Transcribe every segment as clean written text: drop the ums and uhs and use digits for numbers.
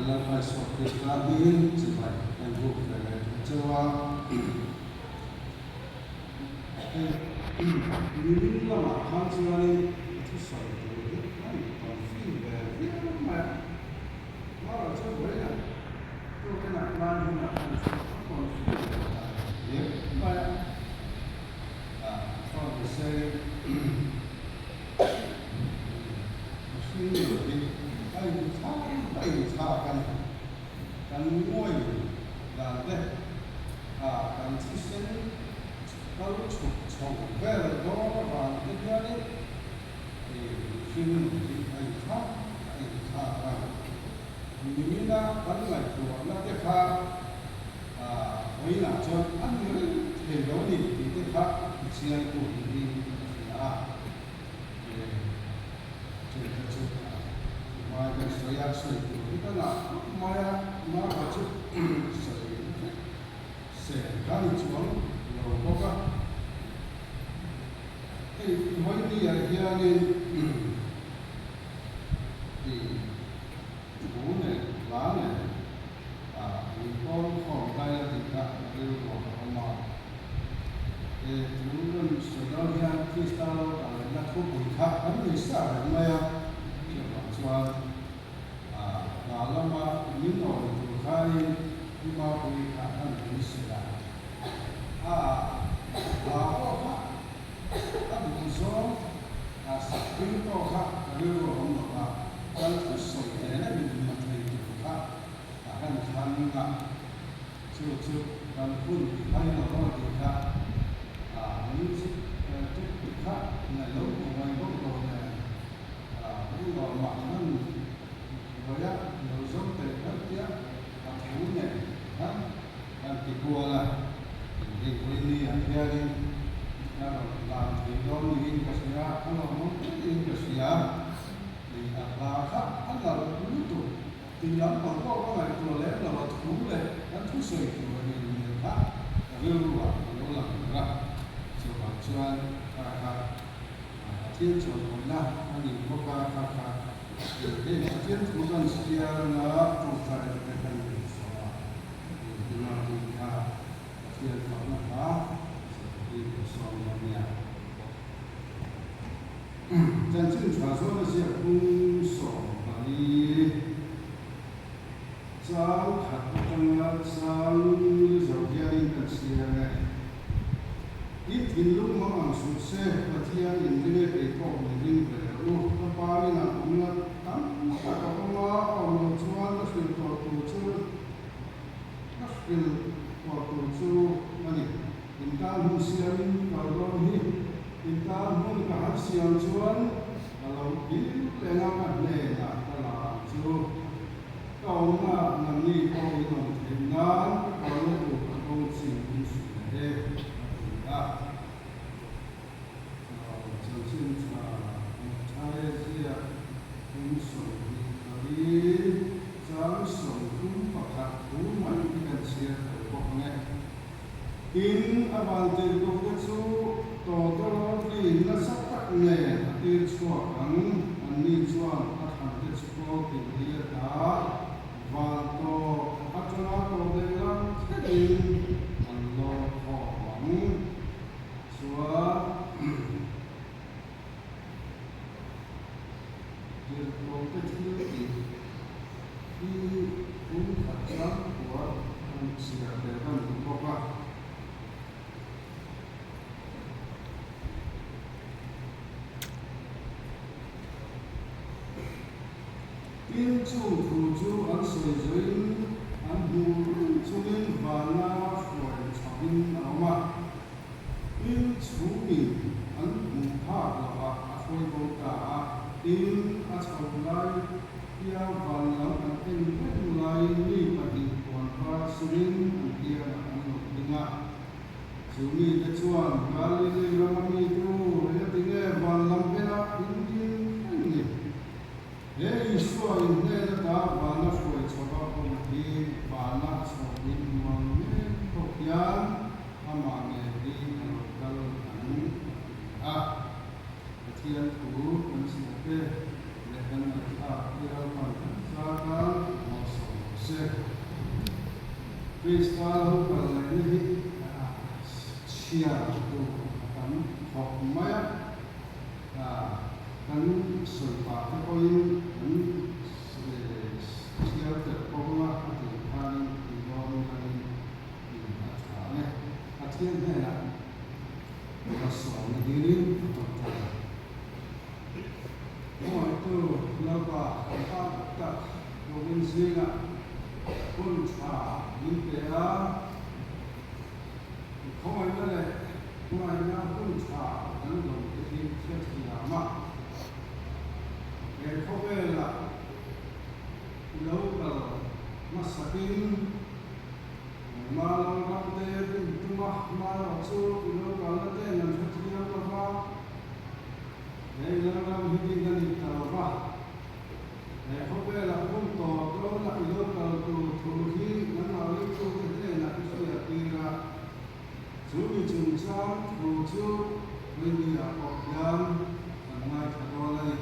Lalpa Isua Krista hmingin chibai kan buk ve leh duh cheu a. Hei nimin lamah khan chuanin ka thusawi tur hi a inconfuse ve viau mai a. Mara chu vawiin tukinah lai hunah khan chuan a confuse ve ta viau mai a. Chuan nise mihring nun hi a inthlak a inthlak a ni. Kan ngawi dan te kan thisen kal chhuk chho vel dawn avang te hianin mihring nun hi a inthlak a inthlak a ni. Nimina kan ngaihtuahna te kha Vawiinah chuan a ni reng thei lo ni tih te kha i chiang tur niin ka hria a, chu te chu hmai kan sawi a, sawi tur hi ka ngah khawp mai a, mara chu sawi vek se ka ni chuang lo bawk a. Hei vawinia hianin i thu leh hla leh min pawl khawm lai a tih kha rilru a awm a. He thu rawn sawi dawn hian Krista lo kal lehna thupui kha kan nei sa reng mai a, chuvang chuan hna lama min awi tur khanin i mapui kha kan beisei a. A hla pawh kha a duh zawng sak hming pawh kha rilru a awm lo va, kan thusawi nena min hmu thei tur kha a han thlang a, chu chu kan hun i hai lo aw tih kha music tuk kha ngaih lo hmu mai bawk lo nen kan lawmah han ruai a, lo zawm teh kher tia a thu nen khan kan ti kual a, hei vawinia hianin a rawn lan thei dawn niin ka hria, a lawmawm hlein ka hria, a hla kha a nalh lutuk. Tih lampang pawh ka ngaihtuah lem lo a thu leh kan thusawi tur a nih hmel kha ka rilru ah a lo lang ber a, chuvang chuan kha kha Pathian chawimawina a nih bawk a, kha kha heng Pathian thu kan chhiar anga tawngtai te kan nei zawh a, engtin a tih kha Pathian fakna hla hi kan sawm dawn nia. Chanchin tha zawn a ziak bung 14 chang khat atanga chang zo hianin kan chhiar e. I thinlung hmang ang suh se, Pathian in ring e kei pawh min ring ve u. Ka pa inah awmna tam tak a awm a, a awm loh chuan ka hrilh tawh tur chu ka hrilh tawh tur chu a ni. Intan hun siamin kal dawn hi. Intan hun ka han siam chuan ka lo kir leng a, ka hnenah ka la ang chu. Ka awmna nangni pawh in awm theih nan ka kalna tur ka kawng chin in hria e, a ti a. Chanchin tha Matthaia ziak kum 24 chang 31 thu mai hi kan chhiar tel bawk ang e. Tin, a vantirhkohte chu tawtawrawt ri nasa tak nen a tir chhuak ang. Anni chuan a thlante chu kawl tih li a ta, van tawp atanga tawp lehlam thlengin an lawr khawm ang. Chuan, tirhkohte thil tih hi kum khat chuan khuar an chhiar tel kan duh bawk a. Tin, chung thu chu an sawi zawin an hmuh reng chungin vana hruai chhoin a awm a. Tin, chhungin an hmuh phak lovah a hruai bo ta a. Tin, a chhoh lai hian van lam an en reng laiin mi pahnih puan var surin an kiangah an lo ding a. Chu mite chuan, Galili rama mite u, engatinge van lam ena in ding reng ni? He Isua in hnen ata vana hruai chhoha awm hi vana chhoh in hmuang mek bawk hian amah ngei hi a lo kal ang a ti a. Pathian thu kan chhiar te leh kan ngaihthlak hi Lalpan kan zar tan malsawm. Krista lo kal lehna hi chhiar tur a tam khawp mai a, kan sawi pah te pawhin kan chhiar tel bawk ang a, a tih khanin inlawm langin in a tha ang e. Pathian hnenah malsawmna dilin a tawngtai a. Hmangaihtu Lalpa kan tan tak tak Tukin zingah hun tha min pe a, i khawngaihna leh hmangaihna hun tha kan dawn te hi hrethiam a. He khawvelah i lo kal hmasakin Malo ram te rin tum a, Malo chu i lo kalna ten an hrethiam lo va, he i lo ram hi din a ni ta lo va. He khawvelah hun tawp dawnah i lo kal tur thu hi nangmah ringtute hnenah i hriattir a. Chu mi chungchang thu chu Rinnia pawh hian kan ngaithla dawn a ni.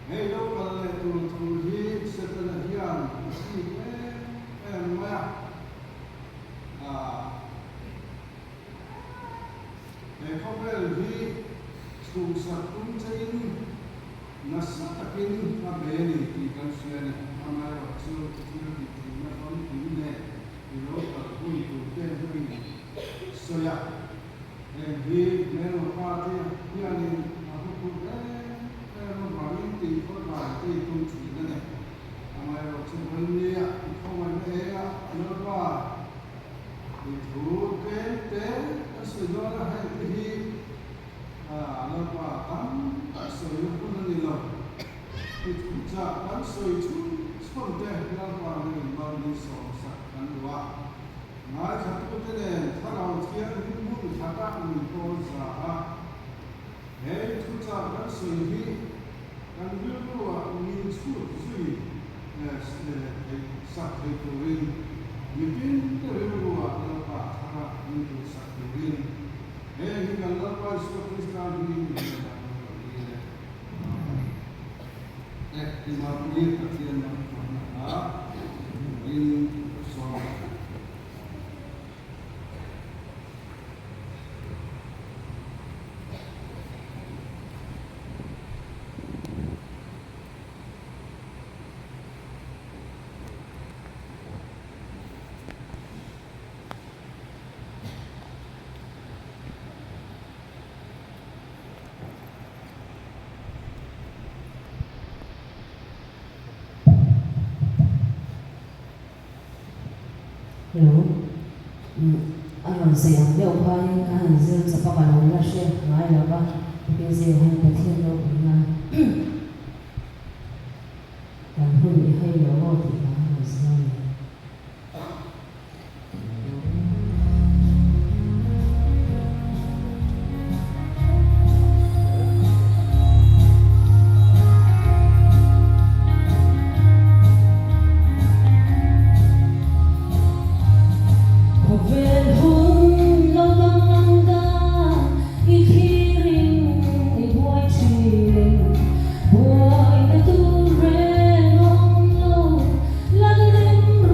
Hei lo kal leh tur thu hi Setana hian a hrik em em mai a. He khawvel hi chhuhsak tum chein Nasa takin a be a ni tih kan hria a ni. Amaherawh chu thil tih theihna famkim leh i lo kal hun tur te hmangin sawi a. Heng hi hmelma te hianin a huphurh em em avangin tih khawtlai te i tum thin a ni. Amaherawh chu vawinia i khawngaihna eng a Lalpa i thu tlem te kan sawi dawn a, heng te hi Lalpa tam tak sawina hun a ni lo. I thuchah kan sawi chhun chhun te Lalpa nangin mal min sawmsak kan duh a. Ngaithlatute nen Thlarau Thianghlim hmun khatah min pawl za a. He thuchah kan sawi hi kan rilruah min chhut zui sak thei turin mitin te rilruah Lalpa thara min duhsak turin Heng hi kan Lalpa Isua Krista hmingin min hnenah kan rawn dil e. Amen. E, Timapui Pathian malsawmna kha turin ka sawm a. Hello a rawn sawi ang deuh khanin ka han zir chawp a ka lo la hre ngai lo va tukin zirah hian Pathian ropui nan kan hun i hai lo aw tih ka han rawn sawi a ni. Khawvel hun lo danglam dan i thlirin i buai thin. Buaina tur reng awm lo Lalrem.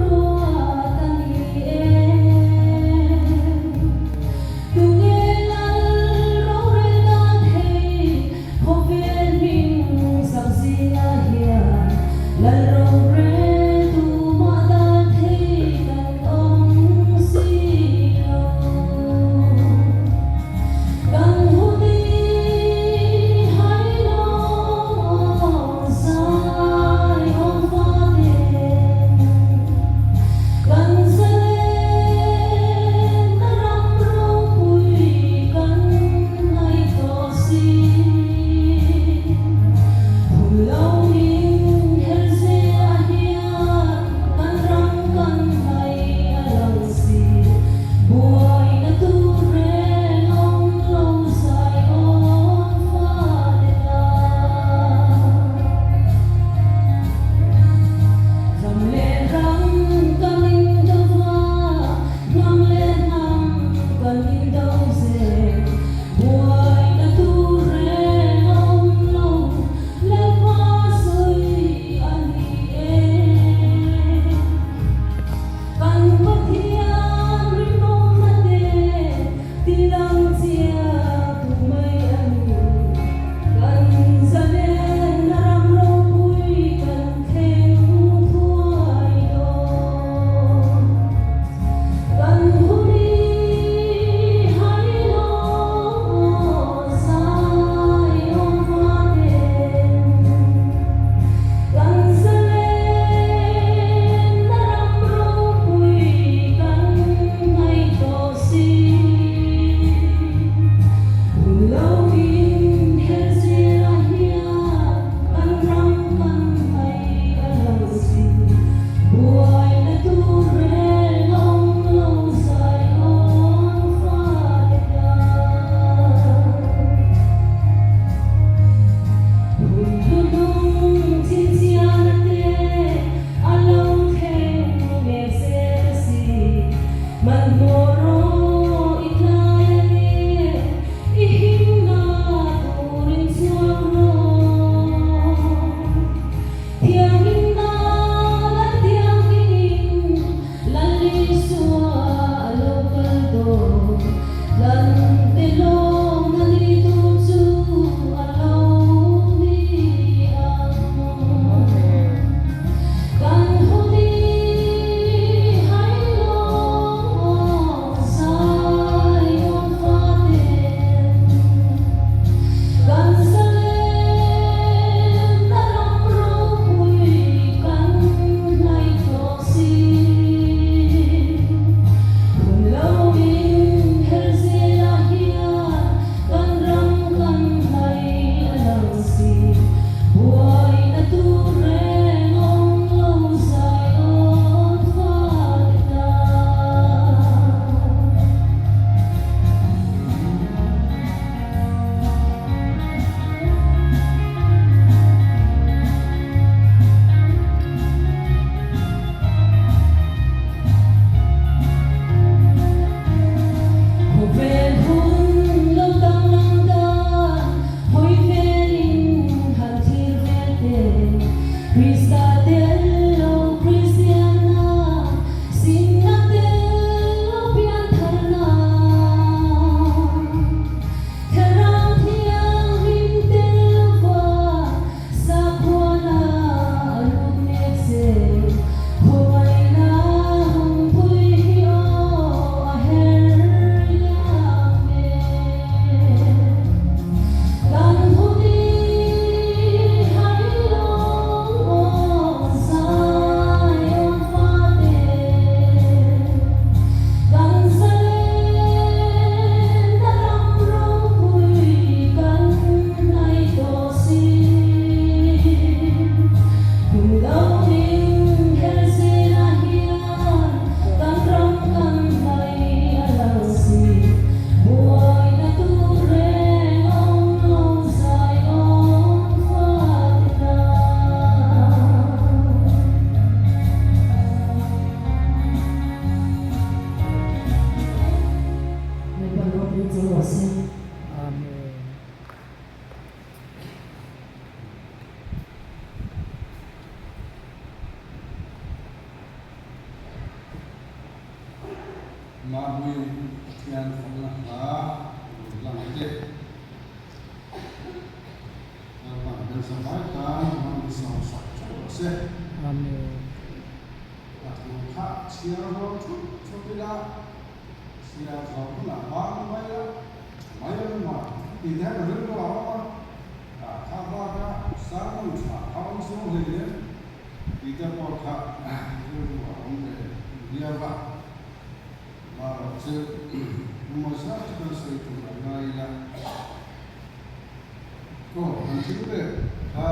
Mapui Pathian fakna hla rawn lang teh. Lalpan kan zavai tan hmang zawng sak theuh rawh se. Amen. A thu kha chhiar rual thup thup ila, chhiar zawh hunah bang mai a, tha mai ang ma tih te hian ka rilru a awm a, a kha baka sermon tha a awm chuang hleinem tih te pawh kha rilru a awm ve viau a. Marawh chu engmaw zat chu kan sawi tur a ngai ila. Aw, kan thil pek kha.